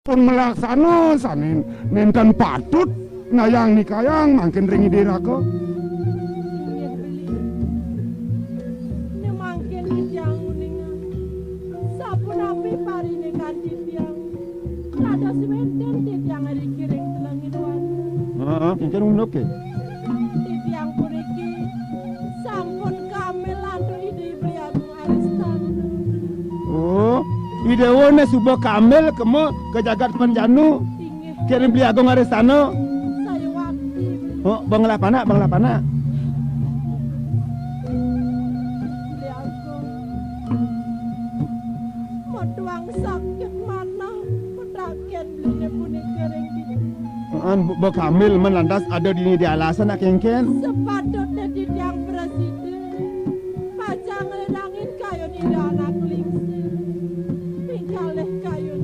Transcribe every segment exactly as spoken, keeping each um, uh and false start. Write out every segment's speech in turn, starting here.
Pun malaksana sané nénten patut ngayang nikayang mangkin ring Ida Raka. Inggih beli. Né mangkin titiang uningang. Sapunapi parinikan titiang? Dados wénten titiang riki ring telenging wanda. Heeh, kénkén unduké. Titiang puniki sampun kamil antuk Ida Hyang Beli Agung Aristana. Oh, Ida Déwa né suba kamil kema ka jagat Panjanu. Inggih. Kén Beli Agung Aristana. Sayuwakti. Oh, benglah panak, benglah panak. Beli Agung. Motuang sakit manah, petakén beliné punika ring titiang. Heeh, Bu, Bu Kamil, men lantas ada dini di alasan nak kénkén. Sepatutné titiang prasida pacang nglintangin kayun Ida Anak Lingsir. Pingkalih kayun.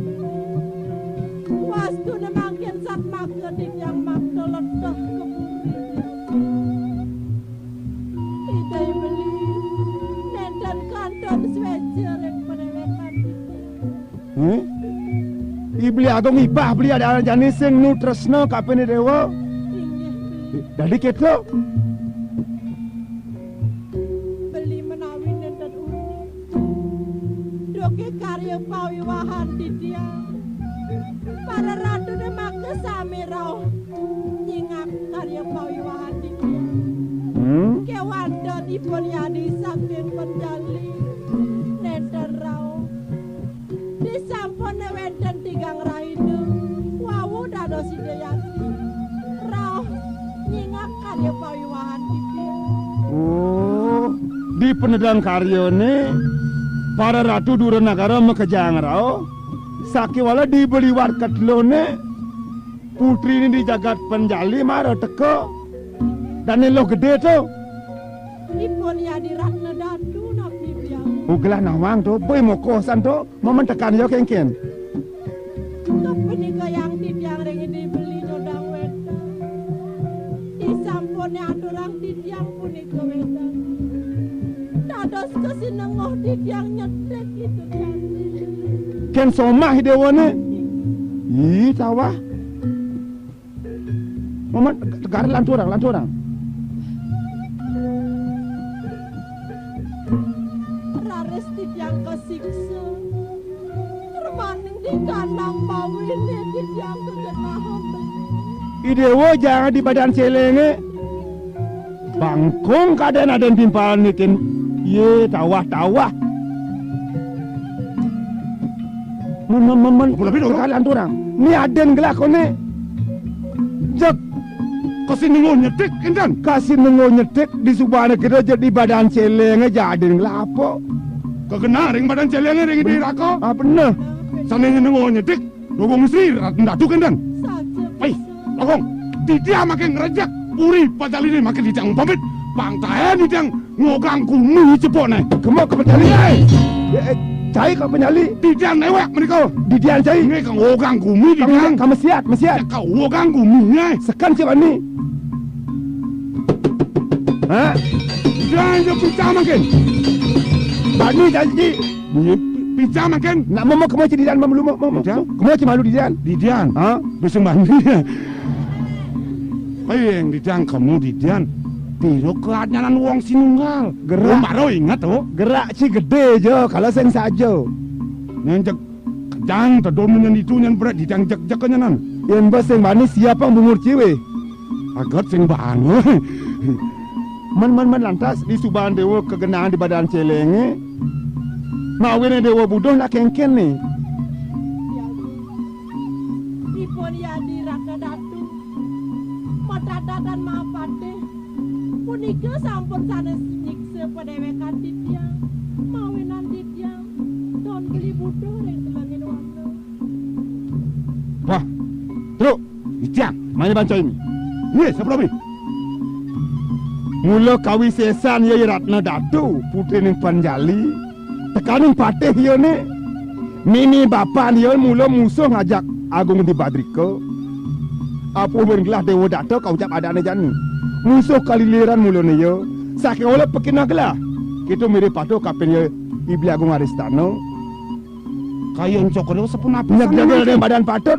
Wastuné mangkin satmaka titiang makta leteh ka puri. Ida Beli, nénten kantun suéca ring padéwékan titiang. Heh? I Beli Agung ibah beli ada jani sing nu tresna kapining Déwa. Inggih, Beli. Dadi kéto. Beli menawi nénten uning. Duké karya pawiwahan titiang. Para ratuné maka sami rauh nyingak karya pawiwahan titiang. Hmm? Kéwanten ipun yadi saking Panjali nénten rauh. Disampun wénten tigang rahina, wau dados Ida Yati rauh nyingak karya pawiwahan titiang. Oh, di panedang karyané, para ratu dura nagara makejang rauh, sakéwala di beliwat keteluné, putriné di jagat Panjali mara teka. Dané luh gedé to. Ipun yadi Ratna Datu napi biang. Ugelah nawang to, boy mokoh san to, mamentekan ya kénkén. Kapining kayang titiang ring Ida Beli nyodang wénten. Disampuné aturang titiang punika wénten. Dados kasinengguh titiang nyetik itu tiang. Kén somah Ida Déwané. Ih, tawah. Momen, tegar lanturang, lanturang. Raris titiang kasiksa. Termaning di kandang bawiné titiang kegenahan. I Déwa jangan di badan céléngé. Bangkung kadén adén timpal nikin. Yé, tawah, tawah. Men, men, men, men. Apa lebih dulu? Kalian turang. Ni adén gelah koné. Jeg. Kasinengguh nyetik, énten? Kasinengguh nyetik di subané kita jadi badan céléngé jadi adén gelah apa? Kegenah ring badan céléngé ring Ida Raka. Ah, bener. Sané nyenengguh nyetik, Dogong Sri Ratu Datu kénten. Saja. Wéh, Dogong, titiang maké ngrejek puri Panjaliné maké titiang pamit. Pang taén titiang ngogang gumi cepokné. Kema ka Panjali. Yé. Yé, eh, cai ka Panjali. Titiang néwék menika. Didian cai. Nggih, ka ngogang gumi titiang. Ka mesiat, mesiat. Ka ngogang gumi, eh. Seken cai bani. Hah? Titiang ja picah mangkin. Bani janji. Nggih, pi-, picah mangkin. Nak mama kema cai didian mama lu, mama. Picah? Kema cai malu didian. Didian. Ha? Beseng bani. Payeng titiang kemu titiang. Pira keadnyanan wong sinunggal. Gerak. Wong baru inget, oh. Gerak ci gedé ja, kala sing saja. Nyen jeg kejang tedun nyen ditu nyen berat titiang jeg-jeg nyenan. Yén ba sing bani siap pang bungur ciwé. Agat sing bani. Men, men, men lantas di subané Déwa kegenah di badan céléngé. Mawinan Déwa buduh nak kénkén né. Ipun yadi Raka Datu, madadadan mapatih, punika sampun sanés nyiksa padéwékan titiang, mawinan titiang, don beli buduh ring telenging wanda. Wah, truk, titiang, mani banca ini. Nggih, sapunapi? Mula kawisésan ya Ratna Datu, putrining Panjali. Tekaning patih ya né. Mimi bapan ya mula musuh ngajak Agung di Badrika. Apuh ben gelah Déwa Datu kaucap adané jani. Musuh kaliliran mulané ya. Sakéwala pakinah gelah. Kita mirib patuh kapining ya I Beli Agung Aristana. Kayun cokor sapunapi? Nyegah sangkaning badan patut.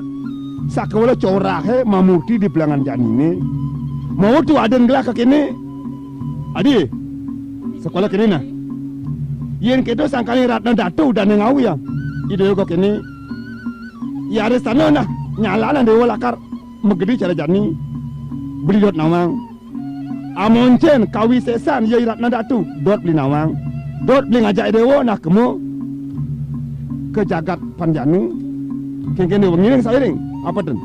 Sakawala corahé mamurti di pelengan janiné. Mawa tuadin gelah ka kéné. Adi, sekolah kéné nah. Yén kéto sangkaning Ratna Datu dané ngawiang. Ida yoga kéné. Yaré sana nah, nyalanan déwa lakar magedi cara jani. Beli dot nawang. Amoncén kawisésan ya I Ratna Datu, dot beli nawang. Dot beli ngajak déwa nah kema ka jagat Panjanu. Kénkén déwa ngiring sairing. Apa ten?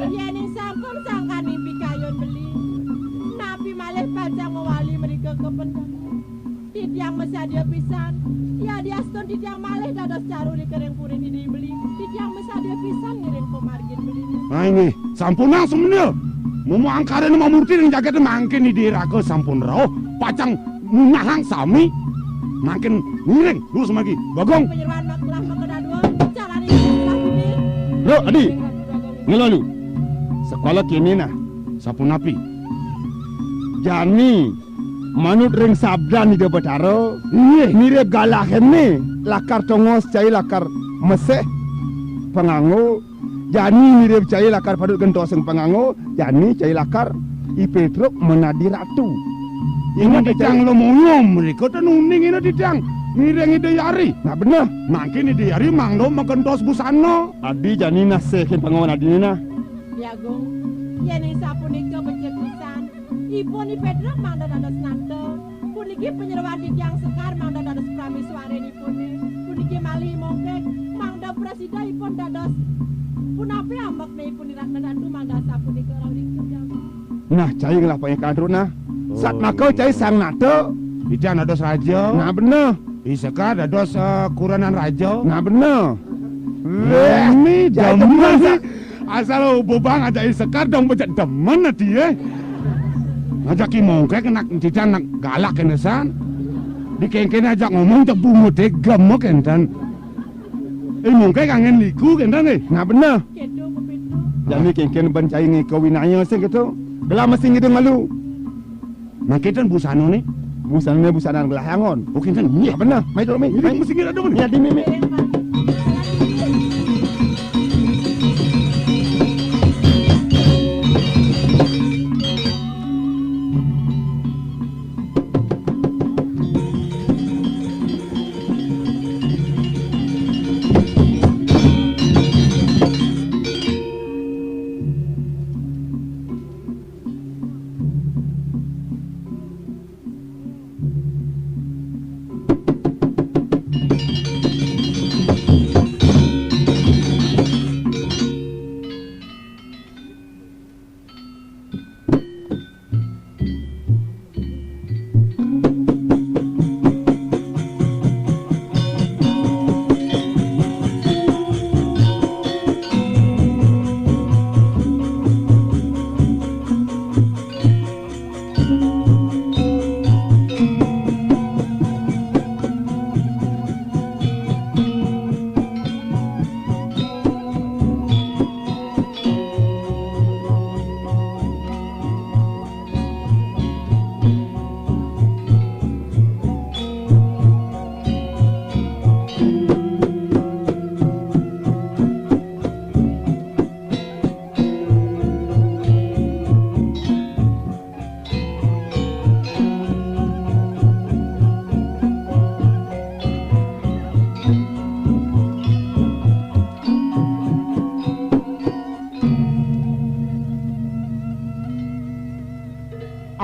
Yéning sampun sangkaning pikayun beli, napi malih pacang mawali mrika ka Panjanu? Titiang masadia pisan. Yadiastun titiang malih dados caru ring purin Ida beli. Titiang masadia pisan ngiring pamargin beli. Nah, inggih, sampunang semenika. Mumangkarana mamurti ring jagaté mangkin Ida Raka sampun rauh, pacang nunahang sami. Mangkin ngiring, lurus margi. Bagong. Panyeroan mak-, lah makadadua, caraning ring pundi? Lo, Adi. Ngelolu. Sekolah kéné nah. Sapunapi? Jani manut ring sabdan Ida Batara, inggih, mirib galahé né lakar tongos cai lakar meseh panganggo. Jani mirib cai lakar patut gentosin panganggo, jani cai lakar I Pétruk menadi ratu. Ina titiang lumungu mrika ten uning ina titiang ngiring Ida Yari. Nah, beneh. Mangkin Ida Yari mangda magentos busana. Adi jani nah sehin panganggo adiné nah. Agung, yéning sapunika becik pisan, ipun I Pétruk mangda dados nata. Puniki panyeroan titiang sekar mangda dados prameswarin ipuné. Puniki malih mongkek mangda prasida ipun dados. Punapi ambekné ipun I Ratna Datu mangda sapunika rauh ring Agung? Nah, cai ngelah pangékan terus nah. Oh, satmaka iya. Cai sang nata. Titiang dados raja. Nah, beneh. I Sekar dados, eh, kurenan raja. Nah, beneh. Wéh, mi cai demen demen sih. Asal bobang ajak I Sekar dong becik demen ati, eh. Ngajak I Mongkek nak titiang nak galak kéné san. Dikénkén ajak ngomong cek bungut, eh, gemek kénten. Eh, I Mongkek anggén liku kénten, eh. Nah, beneh. Jani kénkén ban cai ngéka winaya sing kéto. Gelah mesti ngidih malu. Nah, kénten busanané. Busanané busana gelah angon. Oh, kénten. Iya, beneh. Mai, Dok, mai. Ini mai. Mesti ngira dong, nih. Iya, di mimi.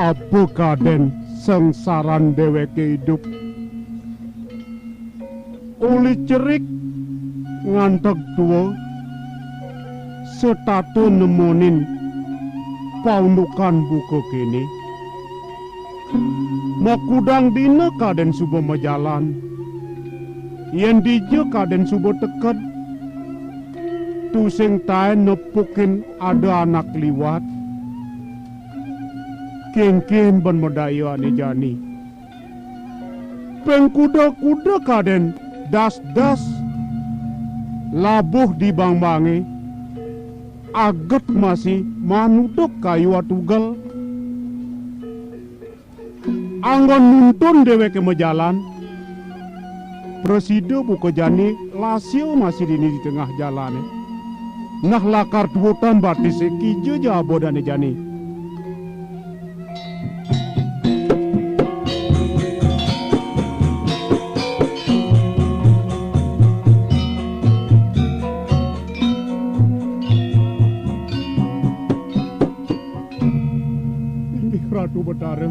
Apa kadén sangsaran déwéké idup? Uli cerik nganteg tua, setata nemonin paundukan buka kéné. Makudang dina kadén suba majalan. Yén dija kadén suba teked, tusing taén nepukin ada anak liwat. Kénkén ban madayané jani. Pengkuda-kuda kadén das-das labuh di bangbangé, aget masih manuduk kayu atugel. Anggon nuntun déwéké majalan, Prasida buka jani, lasya masih dini di tengah jalane. Nah, lakar tuutan batise, kija ja aba dane jani. Inggih Ratu Betara.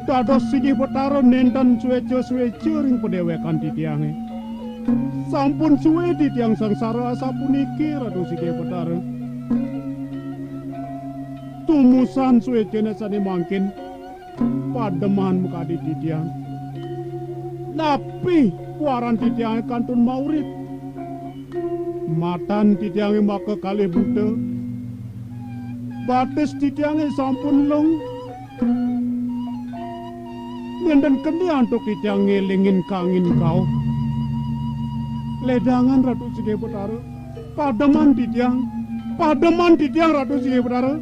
Dados singgih Betara nenten sueca-sueca ring padewekan titiange. Sampun sue titiang sangsara asapuniki, Ratu singgih Betara. Tumusan suecane sane mangkin, pademan makadi titiang. Napi kuaran titiange kantun maurip? Matan titiange maka kalih buta. Batis titiange sampun lung. Nenten keni antuk titiang ngelingin kangin kauh. Ledangan Ratu Singgih Betara. Pademan titiang. Pademan titiang, Ratu Singgih Betara.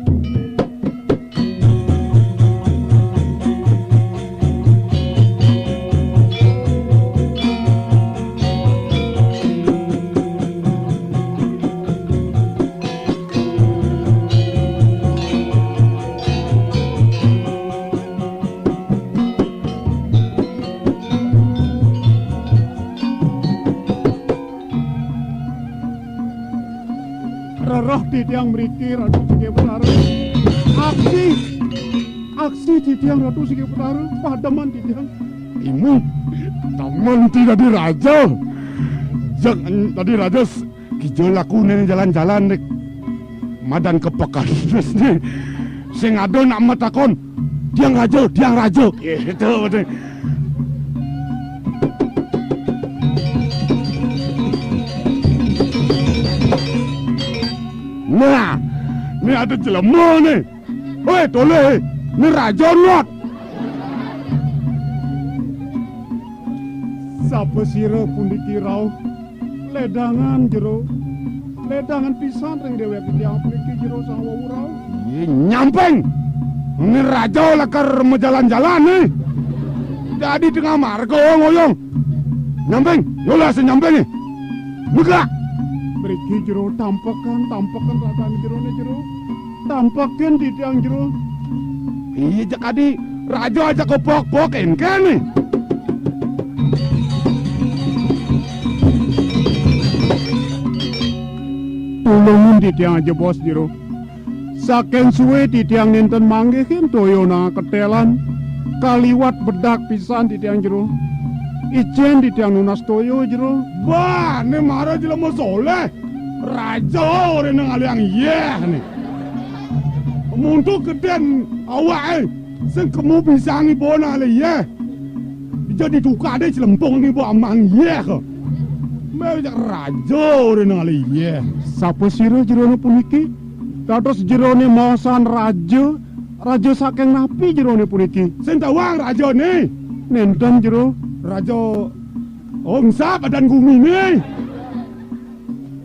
Rereh titiang mriki, Ratu Singgih Betara. Aksi, aksi titiang, Ratu Singgih Betara. Pademan titiang. Imu, temen ti dadi raja. Jang dadi raja s-, kija lakune jalan-jalan dik. Madan kepekasne. Sing ada nak matakon, "Tiang raja, tiang raja." Gitu, betul. Nah, ni ada jelema ni. Hoi, toleh, ni raja not. Sapa sira puniki rauh? Ledangan jero. Ledangan pisan ring dewek titiang puniki jero sang wau rauh. Ye, Nyamping. Ni raja lakar majalan-jalan ni. Dadi tengah marga ngoyong. Nyamping, yolah si Nyamping ni. Megak. Mriki jero tampekan, tampekan radan jerone jero. Tampekin titiang jero. Iya, jak adi raja aja kepok-pok engkene. Tulungin titiang aja, Bos, jero. Saking suwe titiang nenten manggihin toya nang ketelan. Kaliwat bedak pisan titiang jero. Icen titiang nunas toya jero. Bah, ne mara jelema soleh. Raja ora nang aliang yeh ne. Muntu keden awake sing kemu bisa ngibona le yeh. Dija ditukade celempung ni bo amang yeh. Me jak raja ora nang le yeh. Sapa sira jerone puniki? Dados jerone maosan raja, raja saking napi jerone puniki? Sing tawang rajane. Nenten jero. Raja Ongsa badan gumine.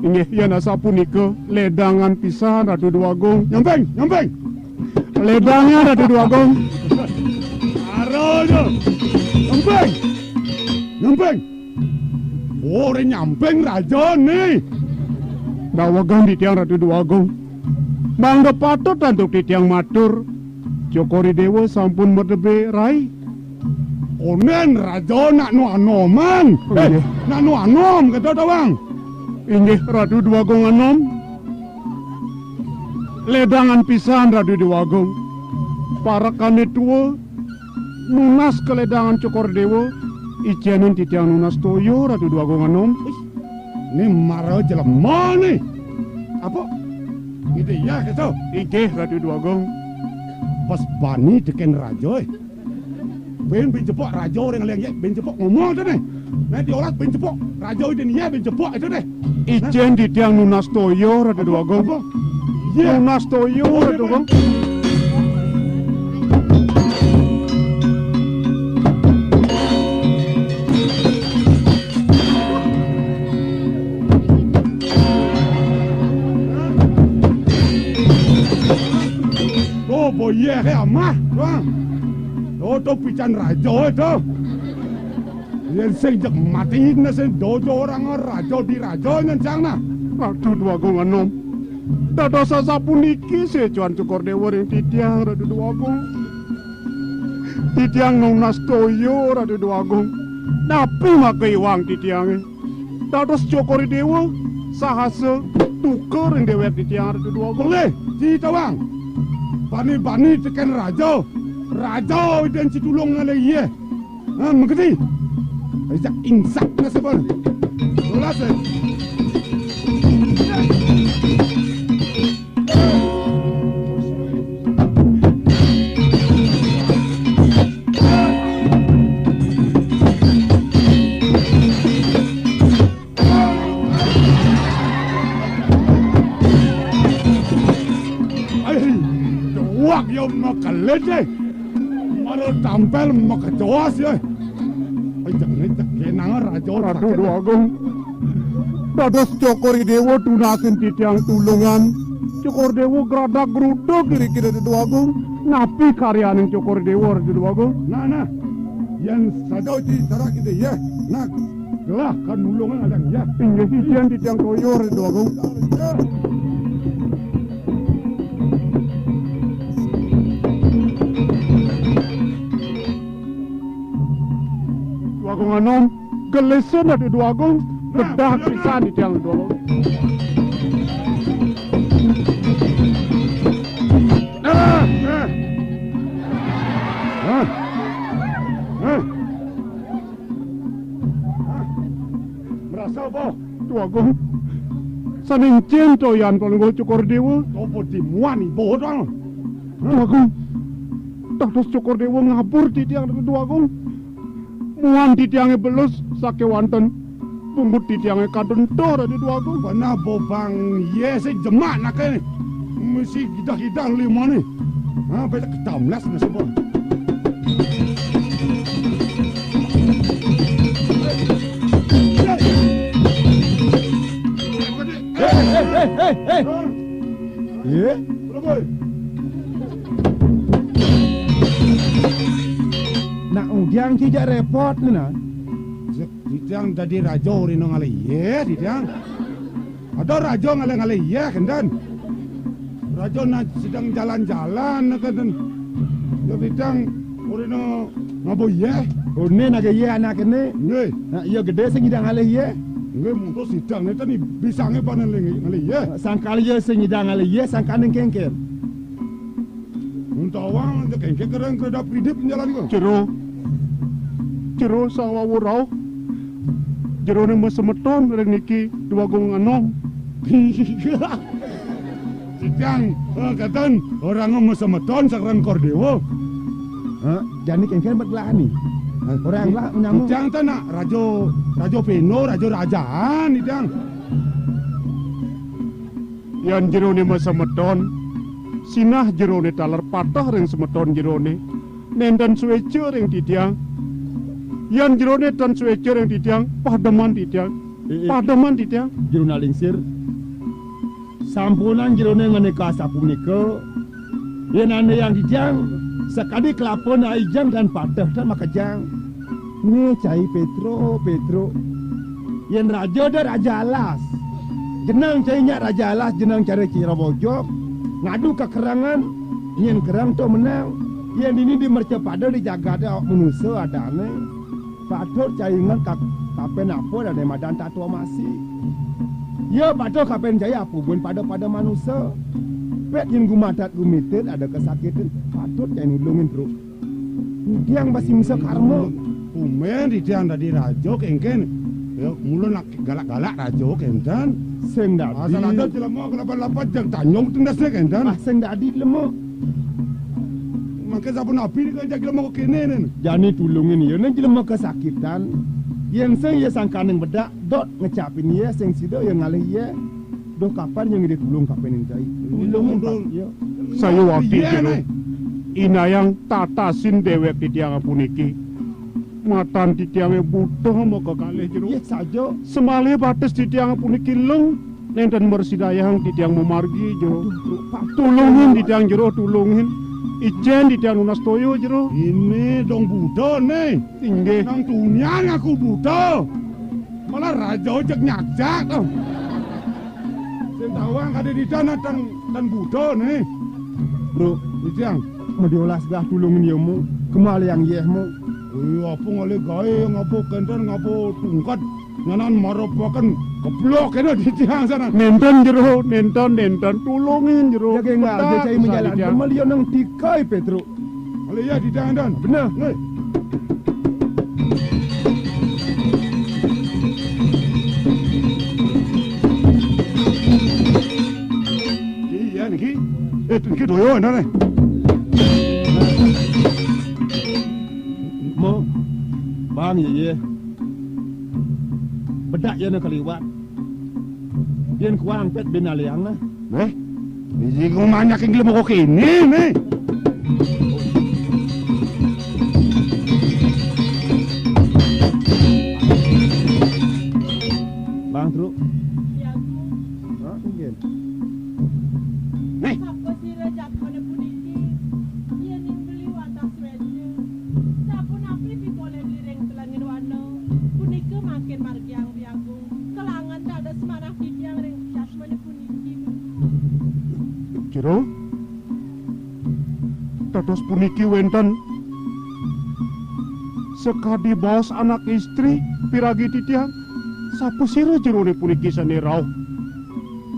Inggih, yen asapunika, ledangan pisan, Ratu Dewagung. Nyamping, nyamping. Ledangan, Ratu Dewagung. Araja. Nyamping. Nyamping. Ora nyamping rajane. Dawegang titiang, Ratu Dewagung. Mangda patut antuk titiang matur. Cokor I Dewa sampun madebe rai. Onen raja nak nu anoman. Oh, eh, iya. Nak nu anom, kata tawang. Inggih, Ratu Dewagung anom. Ledangan pisan, Ratu Dewagung. Parekane tua, nunas kaledangan Cokor Dewa, icenin titiang nunas toya, Ratu Dewagung anom. Ih, ni mara jelema ni. Apa? Gitu ya, gitu. Inggih, Ratu Dewagung. Pas bani teken raja, eh. Ben, ben cepok raja orang liang, ya, ben cepok ngomong tu ni. Nah, diolat ben cepok raja itu ni, ya, ben cepok itu deh. Icen titiang nunas toya, Ratu Dewagung. Apa? Ya. Nunas toya, Ratu Dewagung. Oh, boyeh ya, mah, Bang. Oh, tu pican raja itu. Yén sing jeg mati né sing dojo orang raja di raja nyen cang nah. Ratu Déwa Agung Anom. Dados sasapuniki secuan Cokor Déwa ring titiang, Ratu Déwa Agung. Titiang nunas toya, Ratu Déwa Agung. Napi maka iwang titiangé? Dados Cokor Déwa sahasa duka ring déwék titiang, Ratu Déwa Agung. Boleh, ditawang. Bani-bani tekén raja. Raja idén citulung ngalih yéh. Ah, mengketi. Ajak ingsak nasibun. Tulas, eh. Ai, duak ya makelit, eh. Mara tampel makejoas, eh. Ai, jangan, jangan, raja. Ratu Déwa Agung. Dados Cokor Déwa tunasin titiang tulungan. Cokor Déwa gradak gruduk iriki, Ratu Déwa Agung. Napi karyaning Cokor Déwa, Ratu Déwa Agung? Nah, nah. Yén saja uti cara kita, ya. Nah, gelah kan nulungan ada, ya. Inggih, titiang, titiang toya, Ratu Déwa Agung. Déwa Agung Anom, gelisin ati Déwa Agung, bedah pisan titiang Déwa Agung. Ah, ah. Ah. Ah. Merasa apa? Déwa Agung. Sané encén toyan Palungguh Cokor Déwa. Apa dimuan ibu dong? Déwa Agung. Dados Cokor Déwa ngabur titiang, Déwa Agung. Muan titiangé belus sakéwanten. Punggut titiangé kadenta, Ratu Déwa Agung. Bana bobang, yé, sing jemak naké. Mesti gidah-gidah limané. Ha, betek kedamles nasibun. Hei, hei, hei, hei, hei. Hah? Iya? Berapa? Nak udiang cijak repot, nah. Titiang dadi raja ori no ngalih yéh, titiang. Ada raja ngalih-ngalih yéh, kénten. Raja na sedang jalan-jalan, kénten. Ya, titiang ori no ngaba yéh. Oné nak yéh anak ené. Nggih. Nak iya gedé sing nyidang ngalih yéh. Nggih, mungkus sidang nénten bisangé panen ngalih yéh. Sangkal iya sing nyidang ngalih yéh, sangkaning kénkén. Mun tawang, kénkén kereng kredap kredip jalan iku. Jero. Jero sang wau rauh. Jeroné masemeton ring niki Déwa Agung Anom. Titiang, eh, kénten, orahanga masemeton sareng Kordéwa. Hah? Jani kénkén bet gelahé. Hah? Orang gelah nyamuk. Titiang té nak raja, raja peno, raja rajaan, titiang. Yén jeroné masemeton, sinah jeroné taler pateh ring semeton jeroné, nénten suéca ring titiang. Yén jeroné tan suéca ring titiang, pademan titiang. Eh, eh. Pademan titiang. Jero Nalingsir. Sampunang jeroné ngandika sapunika, yén andéang titiang, sakadi kelapa nak ijang tan pateh, tan makejang. Né cai Pétro, Pétro. Yén raja da raja alas. Jeneng cai nyak raja alas, jeneng cara cira bojog. Ngadu kekerangan, yén kerang to menang. Yén dini di mercapada di jagaté awak manusa adané. Patut cai inget ka-, kapen apa adané madan tatua masi. Ya, patut kapen cai apa buin pada-pada manusa. Pét yén gumatat gumitit ada kesakitan, patut cai nulungin, Bro. Titiang basi misa karma. Tumben titiang dadi raja kénkén. Ya, mula nak galak-galak raja kénten. Sing dadi. Asal ada jelema kelapat-lapat jeg tanjung tendasné kénten. Ah, sing dadi jelema. Mangké sapunapi nika jeg jelema kéné, nén? Jani tulungin iya, nén jelema kesakitan. Yén sing iya sangkaning bedak, dot ngecapin iya, sing sida iya ngalih iya. Duh, kapan yang ngidih tulung kapan yang cai? Tulung, tulung, Pak. Iya. Saya wakil, iya, jero. Nah. Inayang tatasin déwék titiang puniki. Matan titiangé buta maka kalih, jero. Iya, saja. Semalih batis titiang puniki leng, nénten mrasidayang titiang mamargi, jero. Aduh, Pak. Tulungin titiang, jero, tulungin. Icén titiang nunas toya, Jero. Né dong buta né. Inggih. Nang tunian aku buta. Malah raja cek nyakcak to. Sing tawang kadé dita natang tan buta né. Bro, titiang. Madiolas dah tulungin ya mu. Kembaliang yéh mu. Iya, apa ngalih gaé, ngapa kénten, ngapa tungkat. Nyanan marepaken keblok kéné titiang sana. Nénten, Jero, nénten, nénten. Tulungin, Jero. Ya, gé nggak, Pedak cai pisan menjalan. Titiang. Kembali nang tikai, Pétruk. Ngalih ya, titiang nénten. Bener. Nggih. Iya, niki. Eh, niki toya, nénten, eh. Mo, bang, iya, iya. Bedak ya nak kaliwat. Yén kuang pét bin aliang lah. Méh, biji kumanyak ing lem kok ini, méh. Bang, Truk. Ya, Bu. Hah, mungkin. Méh. Sapa sira jadmane puniki? Yen ing beli wantah sweja. Sapunapi pikolih liring telengin wana? Punika mangkin margiang Biagung. Kelangan dados manah titiang ring jadmane puniki. Jero? Dados puniki wénten sakadi baos anak istri piragi titiang. Sapa sira jerone puniki sane rauh?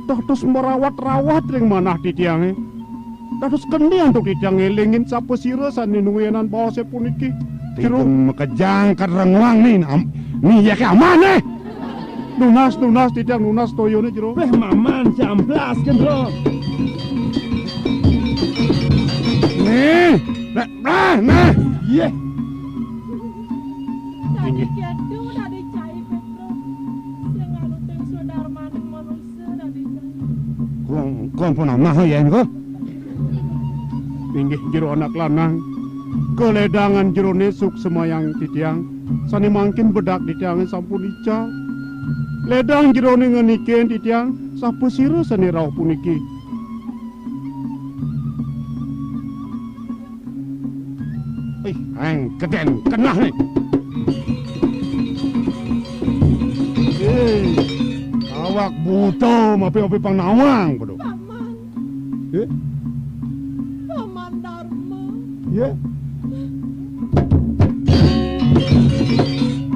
Dados merawat-rawat ring manah titiange. Dados kendi antuk titiang ngelingin sapa sira sane nuwenan baose puniki. Jero. Titung makejang kadrengwang ni, am-, ni ya ke amane. Nunas, nunas, titiang nunas toyone, Jero. Weh, maman, si amplas, Gendro. Nih, nah, nah, nah. Yeh. Dadi Inggih. Kedu, dadi cai, Petro. Sing anu teng sudarmaning manusa, dadi cai. Kong, kong pun amah ya, kok. Inggih jero anak lanang, kaledangan jerone suksemayang titiang, sane mangkin bedak titiange sampun ical. Ledang jerone ngeniken titiang, sapa sira sane rauh puniki? Ih, eng, keden, kenah nih. Eh, awak buta, mapi-mapi pang nawang, bodoh. Paman. Eh? Paman Darma. Iya.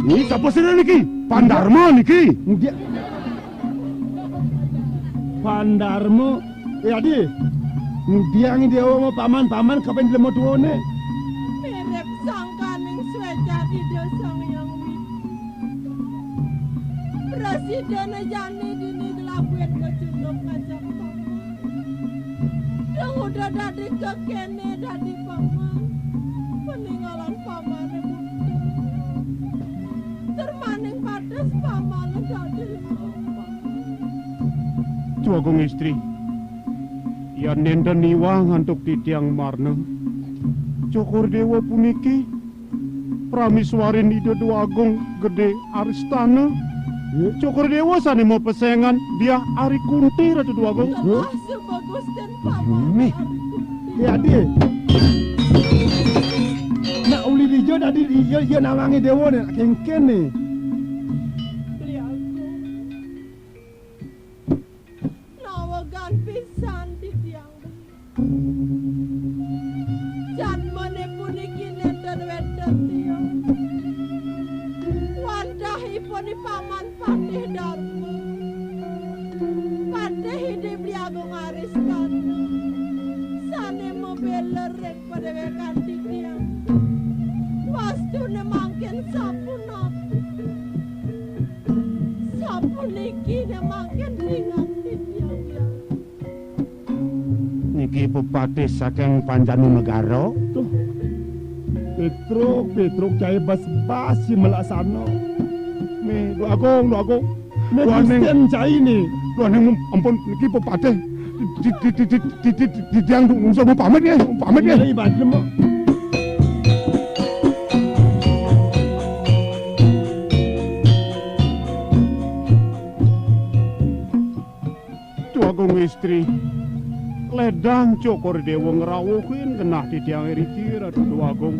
Ini sapa sira niki? Pan Darma niki. Ngudiang. Pan Darma. Eh, Adi. Ngudiang dewa mau paman, paman kapan jelema tuane? Mirip sangkaning swecah Ida Sang Hyang Widi. Prasidana jani dini gelabuin kecunduk ngajak paman. Dong udah dadi kekene dadi paman. Peninggalan pamane buta. Termaning batas pamane dadi lemah. Jero Agung Istri, yan nenten iwang antuk titiang marna, Cokor Dewa puniki Prameswarin Ida Dwagung Gede Aristana. Cokor Dewa sane mapesengan Diah Ari Kunti, Ratu Dwagung. Telah sebagus dan paman. Nih. Ari Kunti. Ya, Di. Nak uli dija dadi iya, iya nawangi dewa nek kengken nih. Beli aku. Nawegan pisan titiang. Janmane puniki nenten wenten tiyang. Wantahipun Paman Patih Darma. Patih Ida Beli Agung Aristana. Sane mabela ring padewekan titiang. Wastune mangkin sapunapi? Sapuniki ne mangkin pinganti titiang. Niki pepatih saking Panjanu Negara. Tuh. Petruk, Petruk cai bas-bas si melaksana. Nih, Dwagung, Dwagung. Nih, Dwaning. Kristen cai nih. Dwaning, ampun, niki pepatih. Di, di, di, di, di, di, di, di, tiang nungsa mau pamit ya, mau pamit ya. Iya, iya, Pak. Dwagung Istri. Ledang Cokor Déwa ngrawuhin genah titiangé riki, Ratu Déwa Agung.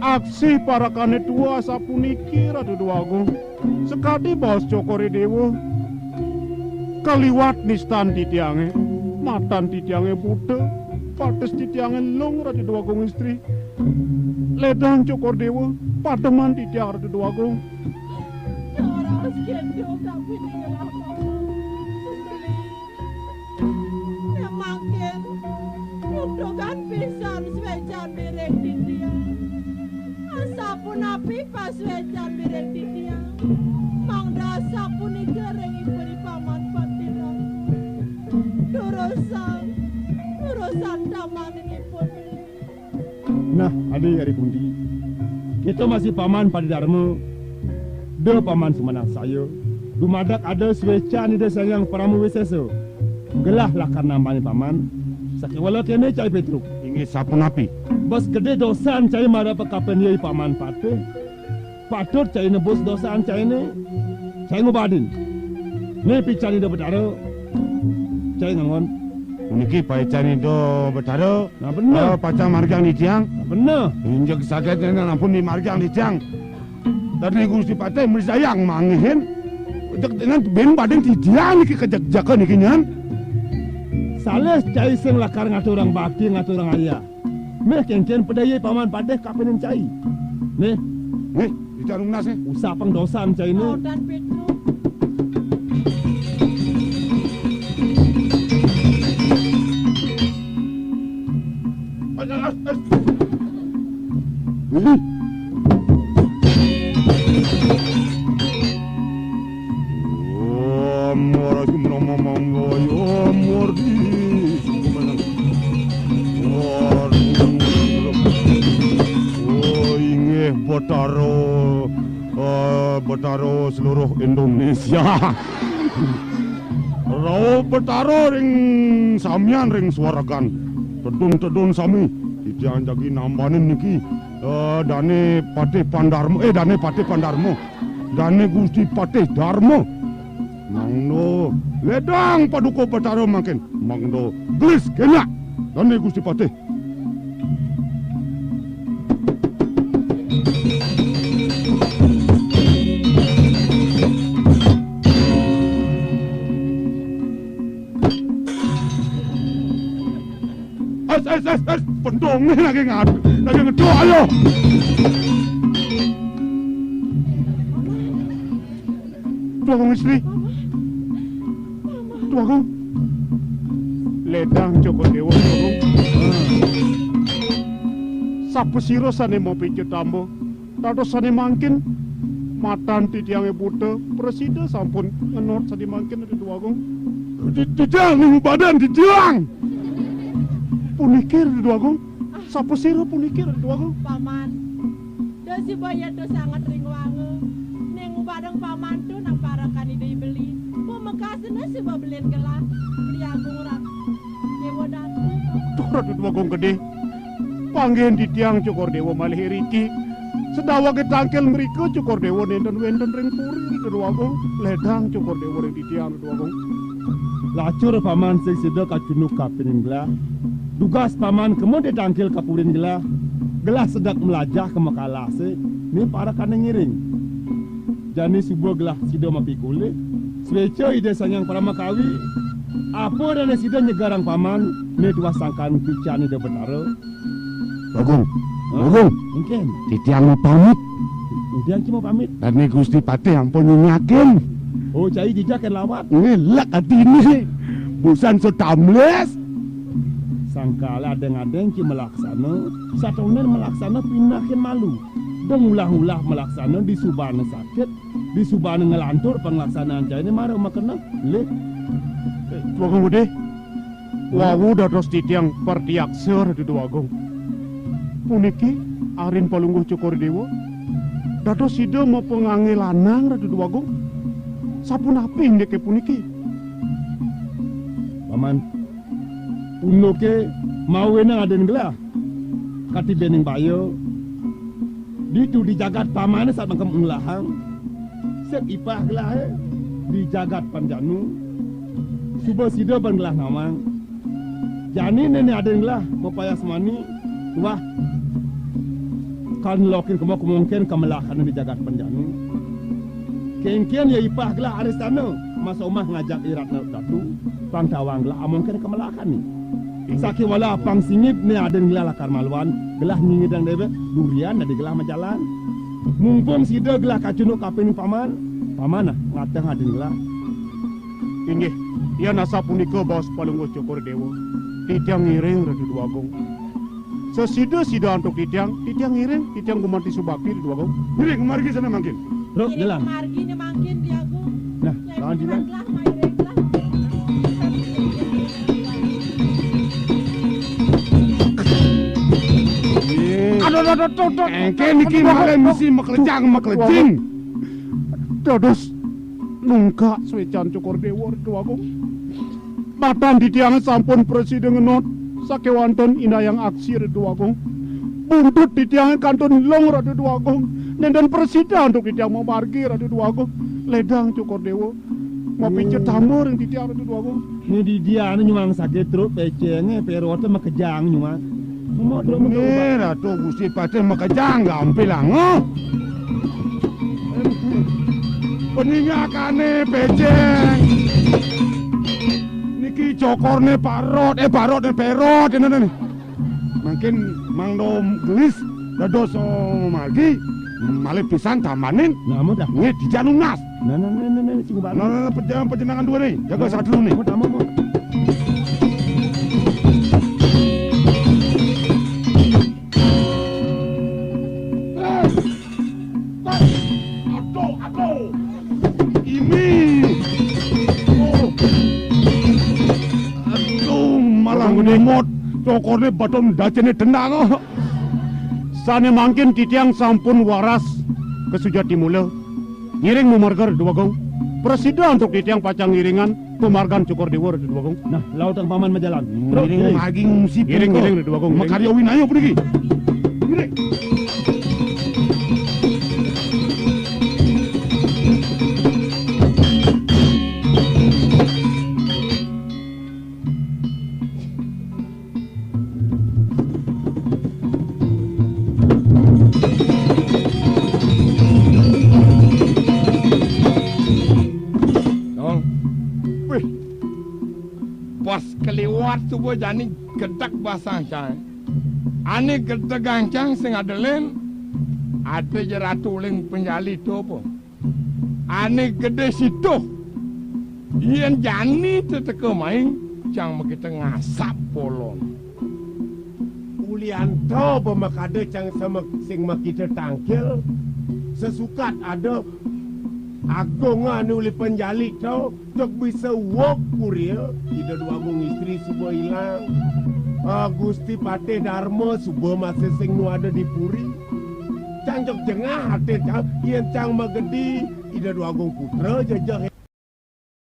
Aksi parekané tua sapuniki, Ratu Déwa Agung. Sakadi baos Cokor Déwa, kaliwat nistan titiangé, matan titiangé buta, pates titiangé lung, Ratu Déwa Agung Istri. Ledang Cokor Déwa, pademan titiang, Ratu Déwa Agung. Ora wis kéto kapining rama. Mangkin, nuthugan pisan suécan miring titiang. Asapunapi pasuécan miring titiang, mangda sapunika ring ipun i Paman Patih Ratu. Durusang, durusang tamanipun. Nah, adi ari pundi? Kita masih Paman Padi Darma, da Paman Sumanaksaya, dumadak ada suécan Ida Sang Hyang Parama Wisésa. Gelah lakar nambanin Paman, sakéwala kéné cai Pétruk. Inggih sapunapi? Bes gedé dosan cai mara pakapining i Paman Patih. Patut cai nebus dosan cainé, cai ngubadin. Né paican Ida Betara, cai ngangon. Puniki paican Ida Betara. Nah, bener. Ah, pacang margiang titiang. Nah, bener. Injek saget nyan ampun di margiang titiang. Dané Gusti Patih mrisayang manggihin. Jek dengan ben badin titiang niki kajek-jeka niki nyan. Salih cai sing lakar ngaturang bakti, ngaturang ayah. Méh kénkén padaya Paman Patih kapining cai. Nih. Nih, ija nunas nih. Usah pang dosan cai nih. Dosan Pétruk. Ih. Om Wara Sumrama Mangga Om Wardi. Oh, inggih Betara, eh, Betara seluruh Indonesia. Rauh Betara ring samian ring swargan. Tedun-tedun sami. Titiang jagi nambanin niki. Eh, Dané Patih Pandarma, eh, Dané Patih Pandarma. Dané Gusti Patih Darma. Mangda ledang paduka Betara mangkin. Mangda gelis kénak. Dané Gusti Patih. Es, es, es, es, pendongé lagi ngad-, lagi ngedok, ayo. Tuagung Istri. Tuagung. Ledang Cokor Déwa, Tuagung. Sapasira sané mapica tamba? Dados sané mangkin, matan titiangé buta, prasida sampun ngenot sané mangkin, Ratu Déwa Agung. Ti-, titiang ning badan titiang. Puniki, Ratu Déwa Agung. Sapasira puniki, Ratu Déwa Agung? Paman. Da siba yata sanget ring wanga. Ning ubadeng paman tu namparakan Ida I Beli. Pamekasna siba belin gelah. Beli Agung Ratu Déwa Datu. Duh, Ratu Déwa Agung Gedé. Panggihin titiang Cokor Déwa malih iriki. Sadawege tangkil mrika Cokor Déwa nénten wénten ring puri, Ratu Déwa Agung. Ledang Cokor Déwa ring titiang, Ratu Déwa Agung. Lacur paman sing sida kacunduk kapining gelah. Dugas paman kema ditangkil ka purin gelah. Gelah sedek mlajah ka makalah sih. Né parekané ngiring. Jani suba gelah sida mapikul. Suéca Ida Sang Hyang Paramakawi. Apa dané sida nyegarang paman, né tuah sangkan pican Ida Betara. Bagong. Hah? Bagong. Engkén. Titiang mau pamit. Titiang cuma pamit. Dané Gusti Patih ampun nyingakin. Oh, cai jejak kén lawat. Ngelak atiné. Busan so tamles. Sangkala adéng-adéng ci malaksana, satonden malaksana pinakin malu. Dong ulah-ulah malaksana disubana sakit, disubana nglantur panglaksanaan cainé mara makena. Lih. Eh, Bagong Gedé. Wau dados titiang pertiaksa, Ratu Déwa Agung. Puniki arin Palungguh Cokor Déwa. Dados sida mapanganggé lanang, Ratu Déwa Agung. Sapunapi indiké puniki? Paman, unduké mawinan adin gelah. Katibening baya. Ditu di jagat pamané sat mangkem ngelahang. Sep ipah gelahé di jagat panjanu. Suba sida ban gelah nawang. Jani né, né adin gelah mapayas mani, wah, kan lokin kema kemungkin kemelakan di jagat pan jani. Kénkén ya ipah gelah aristana, masa umah ngajak iratna datu, pang tawang gelah amongkin kemelakan ni. Sakéwala pang singit né adin gelah lakar maluan, gelah nyingidang déwék, durian dadi gelah majalan. Mumpung sida gelah kacunduk kapining paman, paman nah ngatehang adin gelah. Inggih, yén asapunika baos Palungguh Cokor Déwa, titiang ngiring Ratu Déwa Agung. Sasida-sida antuk titiang, titiang ngiring, titiang gumanti subakti Ratu Déwa Agung. Ngiring margi sané mangkin. Ruk, ngiring jalan. Margi né mangkin, Déwa Agung. Nah, ya, lawan jalan. Lah, mairing lah. Aduh, aduh, aduh, aduh, aduh. Engké niki malih misi maklejang, maklejing. Dados nungkak suécan Cokor Déwa, Ratu Agung. Matan titiang sampun prasida ngenot sakéwanten indayang aksi, Ratu Agung. Buntut titiang kantun lung, Ratu Agung. Nénten prasida antuk titiang mamargi, Ratu Agung. Ledang Cokor Déwa. Mapica tamba ring titiang, Ratu Agung. Né didiané nyuang saké truk pécéngé, péroté makejang nyuang. Né, Ratu Gusti Patih makejang gampilanga. Peningakané pécéng. Niki cokorné parot, eh, parotné pérot, ini nih. Mangkin mangda gelis dados, oh, margi, malih pisan tambanin. Nah, amun dah. Nggih, dija nunas. Nah, nah, nah, nah, nah, sing bareng. Nah, nah, nah, panjenengan, panjenengan dua nih, jaga satru nih. Amun, amun, amun. Aduh, aduh. Ini. Oh. Aduh, malah ngemot. Cokorné baton dacéné tendang. Sané mangkin titiang sampun waras kasujati mula. Ngiring mamargi Ratu Agung. Prasida antuk titiang pacang ngiringang pamargan Cokor Déwa, Ratu Agung. Nah, lautang paman majalan. Ngiring, ngiring. Margi ngungsi. Ngiring, ngiring, Ratu Agung, ngiring. Makarya winaya puniki. Ngiring. Dong. Wih. Pas kaliwat suba jani gedeg basang cang. Ané gedegang cang sing ada lén, ada ja ratu uling penjali to apa. Ané gedé sito. Yén jani teteka mai, cang makita ngasap bolon. Ulian to ba makada cang sama sing makita tangkil, sasukat ada agung ané uli penjali to, cok bisa wok puri, Ida Dwagung istri suba ilang. Ah, Gusti Patih Darma suba masih sing nu ada di puri. Cang cok jengah ati cang, yén cang magedi, Ida Dwagung Putra jejeh.